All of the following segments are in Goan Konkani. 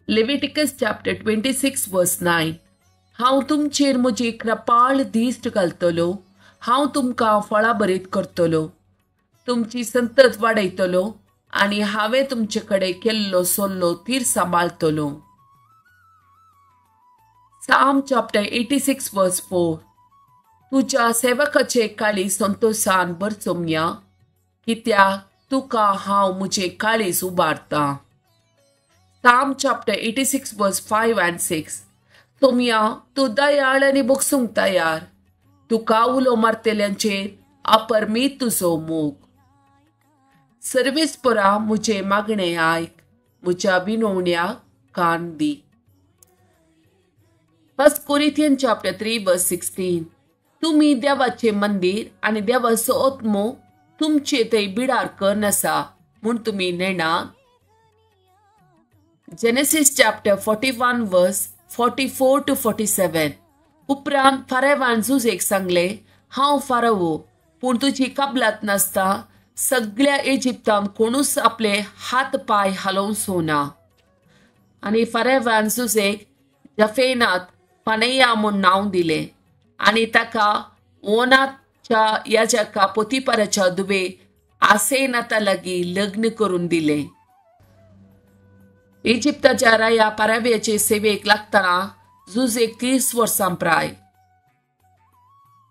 Leviticus chapter 26 verse 9. हांव तुमचेर म्हजी कृपाळ दिश्ट घालतलो, हांव तुमकां फळां बरीत करतलो, तुमची संतत वाडयतलो आनी हांवें तुमचे कडेन केल्लो सल्लो तीर सांबाळतलो. Psalm chapter 86 verse 4. तुज्या सेवकाचे काळीज संतोशान भरचोमया, कित्याक तुका हांव म्हजें काळीज उबारतां. Psalm chapter 86 verse 5 and 6. Somaiya, तूं दयाळ आनी बगसूंक तयार, तुका उलो मारतल्यांचेर अपरमीत तुजो मोग. सर्वेस्परा म्हजें मागणें आयक, म्हज्या विनवण्याक कान दी. 1 Corinthians chapter 3 verse 16. तुमी देवाचें मंदीर आनी देवाचो आत्मो तुमचे थंय बिडार करून आसा म्हूण तुमी नेणात. Genesis chapter 41 verse 44 to 47. उपरांत फारेवान जुजेक सांगलें, हांव फारावो, पूण तुजी कबलात नासता सगळ्या इजिप्तान कोणूच आपले हात पांय हालोवचो ना. आनी फारेवान जुजेक जफेनात पानया म्हूण नांव दिलें आनी ताका ओनाच्या याजका पोतिपाराच्या दुबे आसेनाता लागीं लग्न करून दिलें. इजिप्ताच्या राया पाराव्याचे सेवेक लागतना जुजेक 30 वर्सां प्राय.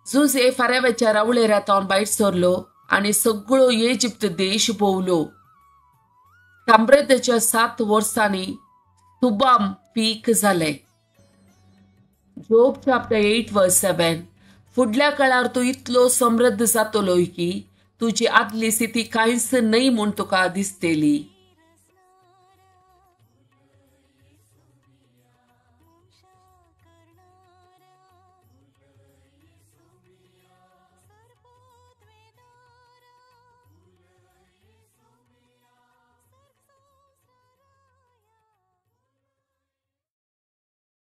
जुजे फाराव्याच्या रावळेरांत भायर सरलो आनी सगळो इजिप्त देश भोंवलो. साम्राज्याच्या 7 वर्सांनी सुबाम पीक जालें. Job chapter 8 verse 7. फुडल्या काळार तूं इतलो समृद्ध जातलो की तुजी आदली स्थिती कांयच न्हय म्हूण तुका दिसतली.